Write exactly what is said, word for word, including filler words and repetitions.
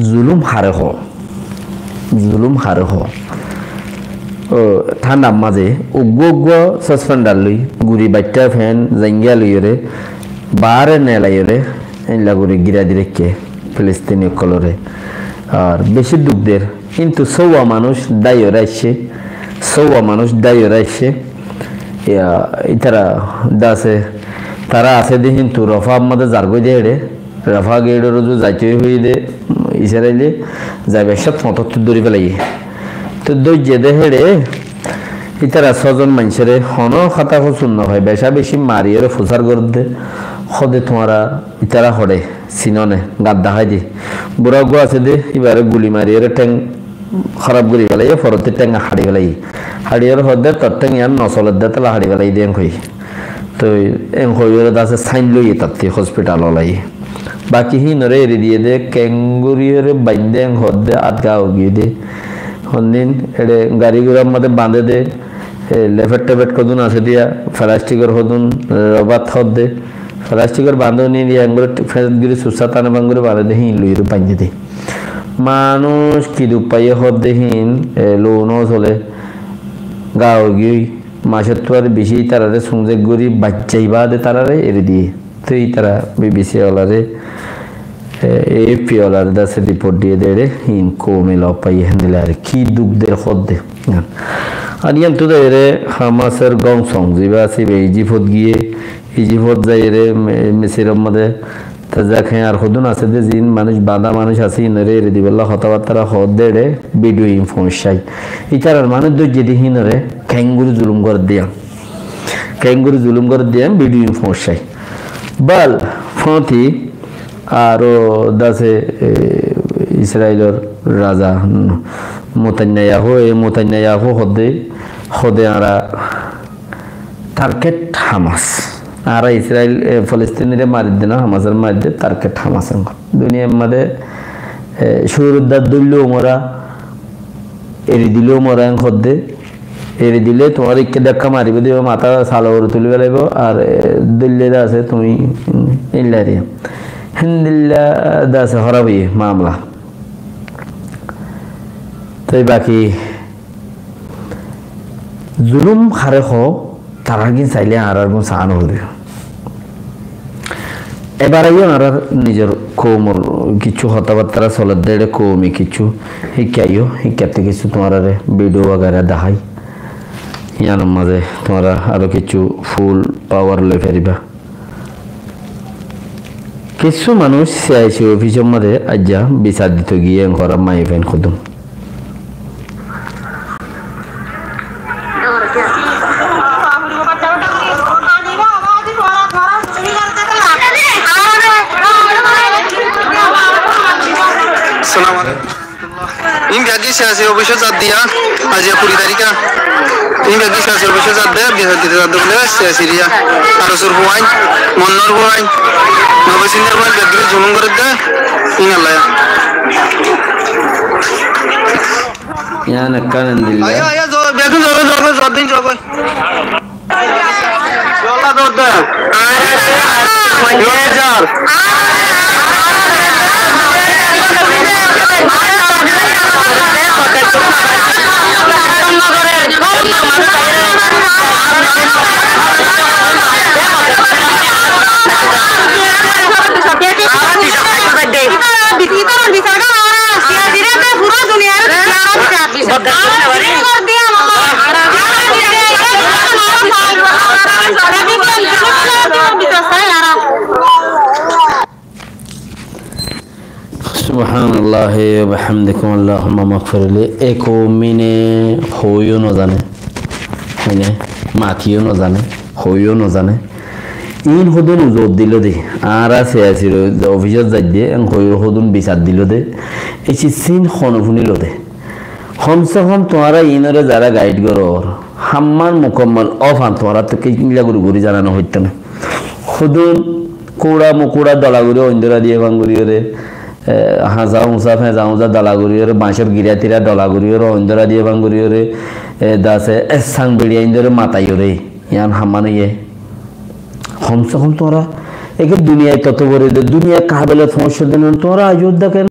Zulúm haré hoó? Zulúm haré hoó? Ó, thándar mazé uggúa uggúa sóspendar loi, guri baiththá fen zaingía loiyóre, baáre nelaiyóre, éilla guri gíra di raikké Filistini ókkolóre. Ar bicí duk der, kintu sóuwa manúic dáiyoré aiccé, sóuwa manúic dáiyoré aiccé, ya, ítara de asé, tará asé de kintu Rofá mazé zargói de héçe, Rafá geçor uzu zaitó hoiyé de, Israile zaibar cót foñtóttu dóri felaiyé. Toi dóijje de héçe, ítara sózon maincóre honó hotá hosúr no fai, becá-becí mariyóre fusár gorédde, hoóde tuáñra ítara hoçé sinó né, gat dahái de. Burá uggúa asé de, íbaré guli mariyóre théng hóraf gorí felaiyé, forottí théng haçi felaiyé. Haçiyóre hoódde, tor théng yián nosoledde, tolla haçi felaiyé de, en hoiyé. Toi en hoiyóre de asé sáin loiyé tattí hospital olaiyé. Baki híinoré eri diyé de, kenguriyóre baindé en hoódde, át gaa ói giyé de. Hondin eçe gari gurár mazé bañdé de, e, lefet-tefet hodún asé diya, felastikor hodún, e, robat hoódde. Felastikor bañdé hondin diya, engori feñt gori sussá tane bangori bañdé de, híin loiyóre baindé de. Manúic ki duk faiyé hoódde híin, e, lou no solé, gaa ói giyói. Macóttu ar bicí ítararé sumzek gorí baijjai baade tararé eri diyé. Toi ítara B B C olaré, e, A F P olaré de asé riport diyé de ére, híin koume lof faiyé héndilla ar ki duk der hoódde. Ar yíantu de ére Hamasor gom song, zibá asé ibá Ijifot giyé, Ijifot zaiyóre Mi-, Misiror mazé Te zak hé ar hodún asé dé, ziín manúic bañdá manúic asé, híinoré eri dibolla hotábattára hoódde éçe biduin fouñiccái. Ítarar manúic dóijje dé híinoré keéngorí zulum gorédde yían. Keéngorí zulum gorédde yían biduin fouñiccái. Bal, fóñti aró dase, e, Israilor raza, mm, Netanyahu, e Netanyahu hoódde, hoódde añára target Hamas. Añára Israel, e, Filistiniré maridde no, Hamasore maridde, target Hamas en hoór. Duniyair mazé, e, cúrur dát dóilleyó mora, eri dileyó mora en hoódde. Eri dile tuáñre ikká dekká maribó de, matá sal uore tuli félaibo, ar, e, dóille de asé tuñí, mm, éilla eriya. Héndilla de asé hóraf óiye mamela. Toi baki zulúm haré hoó, tarár gín sailé añárár gún saá no foribó. Ebar aiyó añárár nizor koumor kissú hotábattára solédde, éçe koumi kissú híkka aiyó, híkkattú kissú tuáñráre bidhiu wagaira dahái. Yíanor mazé tuáñra aró kissú ful pawar loi faribá. Kissú manúic siyasi ofisor mazé aijja bisar dito giyé, en hoór maiyafuain hodún. Assalamu alaikum. Ín beggín siyasi ofisot zadde, aijja kuri tarík. Ín beggín siyasi ofisot zadde, bisar dito zadde bóle siyasi riya. Ar Usur fuain, Monnur fuain, Nobi Singhar fuain beggín zulum gorédde. Ín Allah. Yían ekkán endilla. Aiyó, aiyó, zo-, beggín zor, zor, zor, zor din, zor. Subhanallah wa bihamdikum, Allahumma magfirli. E koumine hoiyó no zane, mane matiyó no zane, hoiyó no zane. Ín hodún uzor dilo de, añára siyasi ofisot zaidde, en hoiyó hodún bisar dilo de, e cissin hone funilo de. Hom se hom tuáñra inoré zará gaid gorór, hamman mukammal ofan tuáñrattú killa gori gori zana no hoitto na. Hodún kuñça mukuñça dola gori oindóra diye fán gori ore, e, hañsa uñsa feñsa uñsa dola gori ore, bañcor gira tira dola gori ore, oindóra diye fán gori ore, e, dase essang biri aindóre matai ore, yián hamman oiye. Hom se hom tuáñra eke duniyai toto bori de, duniyai kabele foñsé de no, tuáñra aijjó de ken